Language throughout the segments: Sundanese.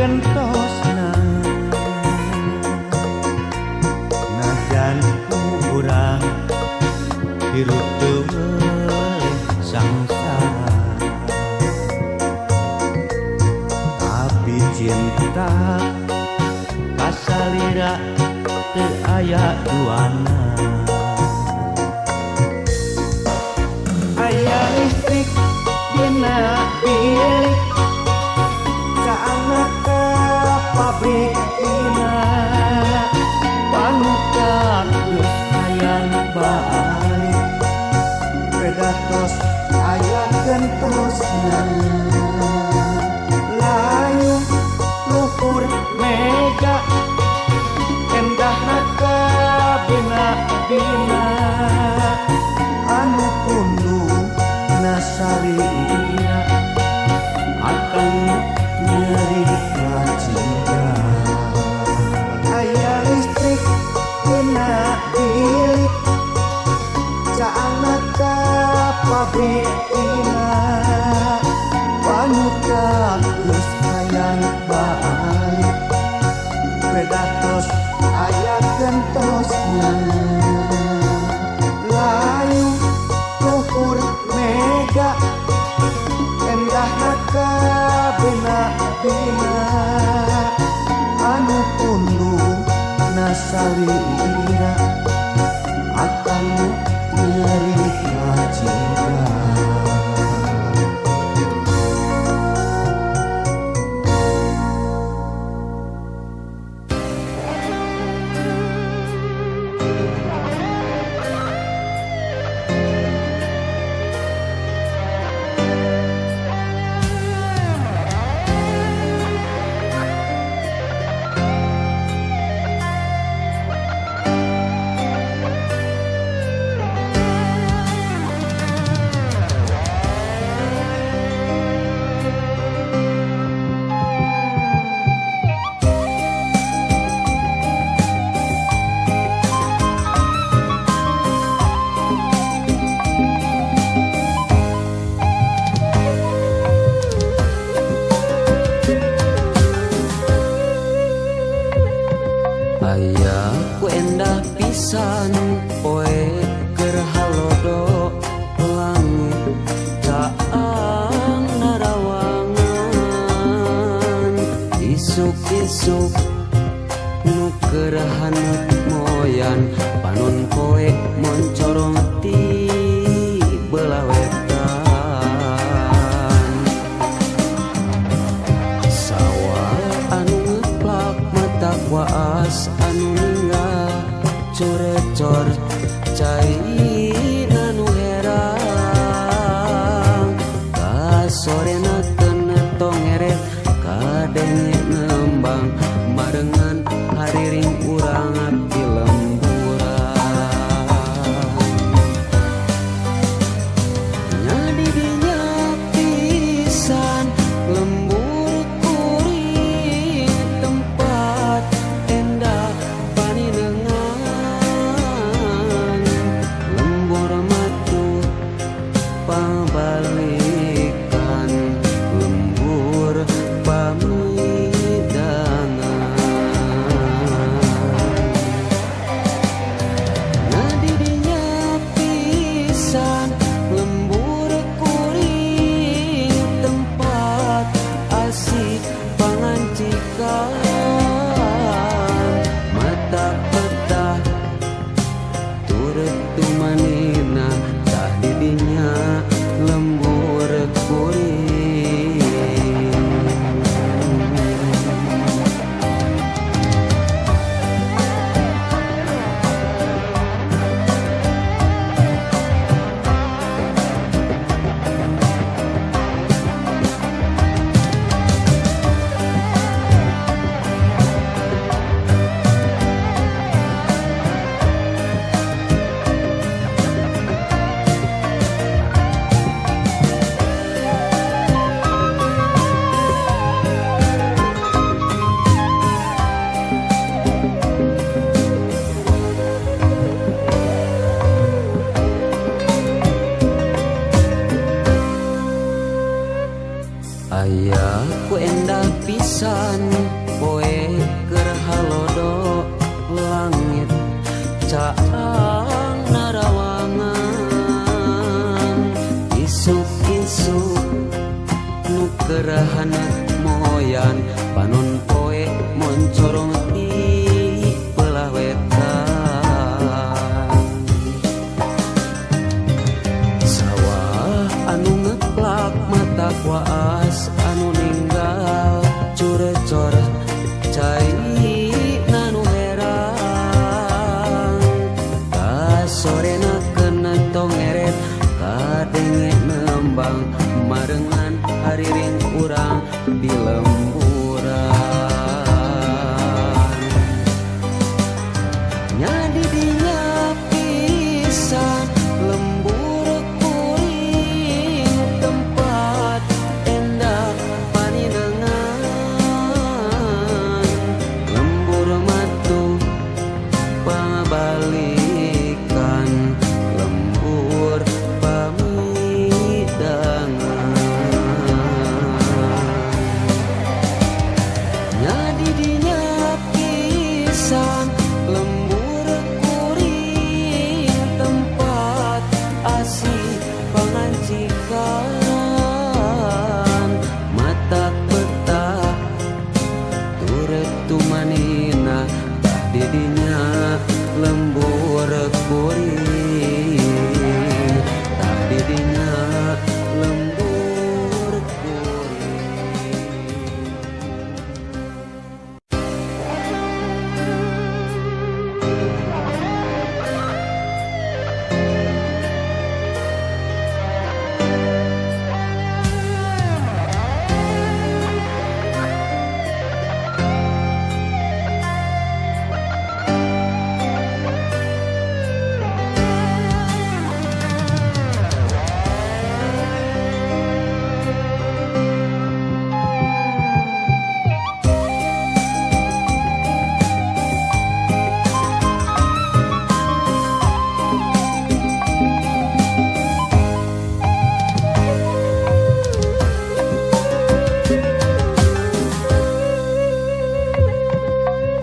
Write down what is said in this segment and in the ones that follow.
Gentosna najan urang hirup teu weleh sangsara, tapi cinta kasalira teu aya duana. Aya listrik dina bilik, caangna ka pabrik dina panutan geus hayang balik, beda tos aya gentosna. Layung luhur mega, endahna ka bina-bina, anu pundungna salira akan nyeri kacida. Aya listrik dina bilik, caangna ka pabrik dina panutan geus hayang balik, beda tos aya gentosna. Layung luhur mega, endahna ka bina-bina, anu pundungna salira akan nyeri kacida. Aya ku endah pisan poe keur halodo, langit caang narawangan, isuk-isuk nu keur haneut moyan panon poe moncorong ti belah wetan. Sawah anu ngeplak mata waas anu ninggal curecor cai nu herang, kasorena teu tongeret kadenge nembang barengan hariring urang di lemburan. Nya didinya pisan lembur kuring tempat endah paninengan, lembur matuh pabalikan, lembur pamidangan. Nah, didinya pisan lembur kuring tempat asik pangancikan, mata peta turut tumanina, tah didinya lembur kuring. Aya ku endah pisan. keur haneut moyan panon poe moncorong ti belah wetan. Sawah anu ngeplak mata waas anu ninggal curecor cai nanu herang kasorena kena tongeret kadenge nembang marengan hariring urang di lemburan. Nya di dinya pisan lembur kuring tempat endah paninengan lembur matu pangabalikan lembur pamidangan. Nya di dinya pisan lembur kuring tempat asih pangancikan mata peta turut tumanina tah di dinya lembur kuring tah di dinya lembur kuring.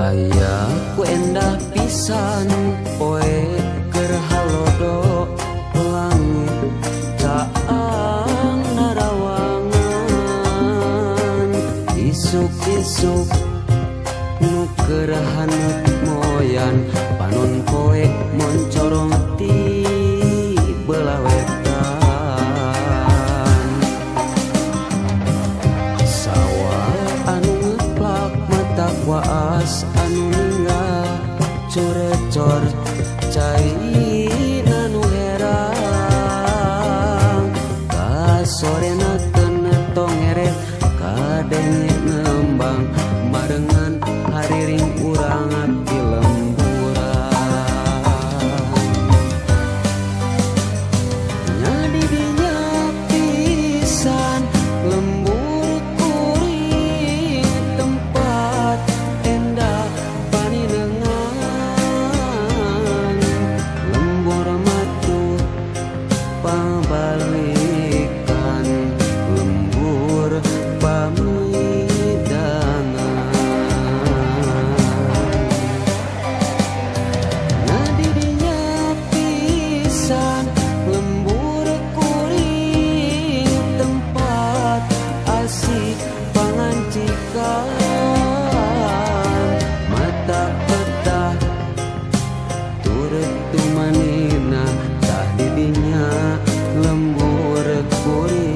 Aya ku endah pisan poe keur halodo langit caang narawangan isuk-isuk nu keur haneut moyan panon poe moncorong ti belah wetan. Sawah anu ngeplak mata waas anu ninggal curecor cai nanu herang kasorena kena tongeret kadenge nembang marengan hariring urang di lemburan. Nya di dinya pisan lembur kuring tempat endah paninengan lembur matu pambalikan lembur pamidangan. Nya di dinya pisan lembur kuring tempat asih pangancikan mata peta turut tumanina tah di dinya lembur kuring.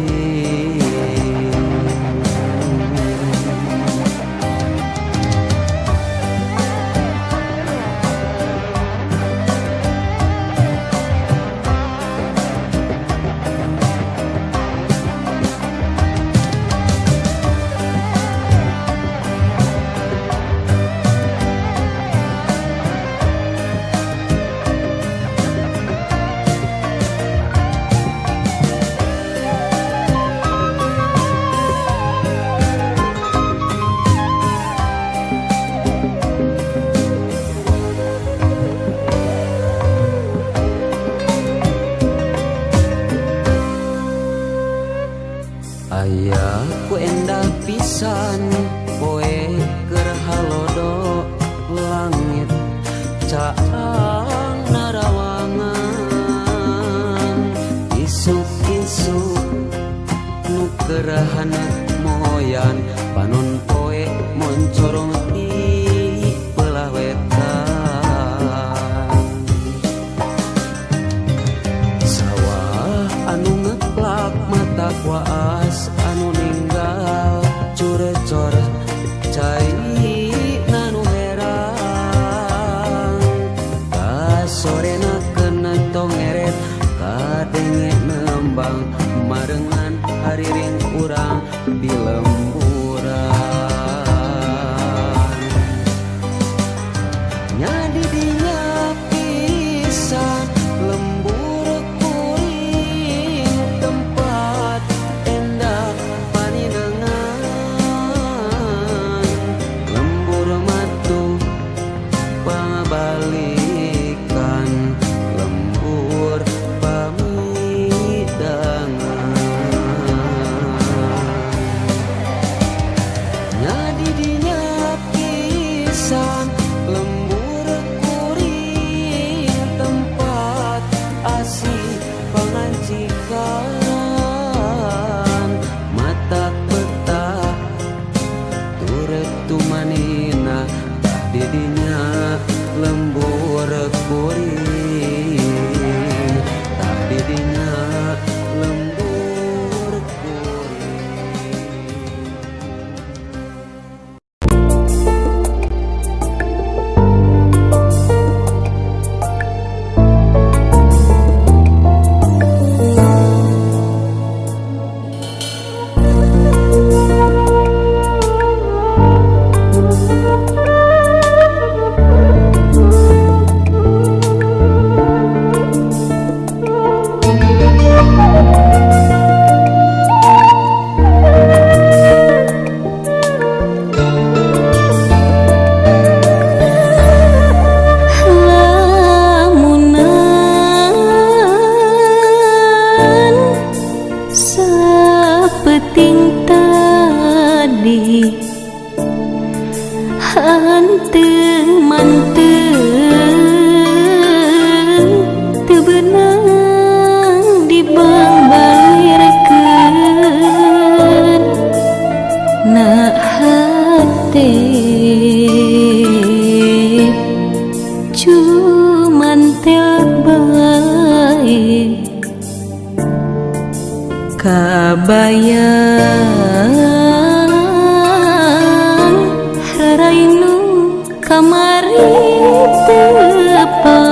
Aya ku endah pisan poe keur halodo langit caang narawangan isuk-isuk nu keur haneut pamoyan panon poe moncorong ti belah wetan. Sawah anu ngeplak mata kuas anu ninggal curecor cai nanu herang kasorena kena tongeret kadenge nembang marengan hariring urang di lemburan. Nyadi dinya pisan lembur kuring tempat endah paninengan lembur matu pangabalikan lembur pamidangan. Nyadi dinya pisan lembur kuring tempat asih pangancikan mata peta turut tumanina tah didinya lembur kuring tah didinya lembur kuring. Lamunan sapeting tadi hanteu manteu teu beunang dibangbalirkeun na hate cuman tel bae kabayang rarainu kamari tepang.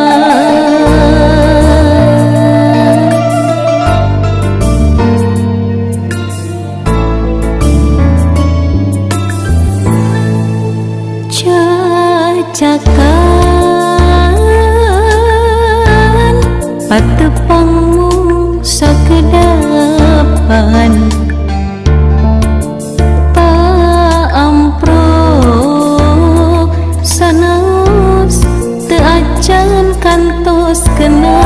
Cacakan patepangmu sakedapan paamprok sanaos teu acan kantos kena.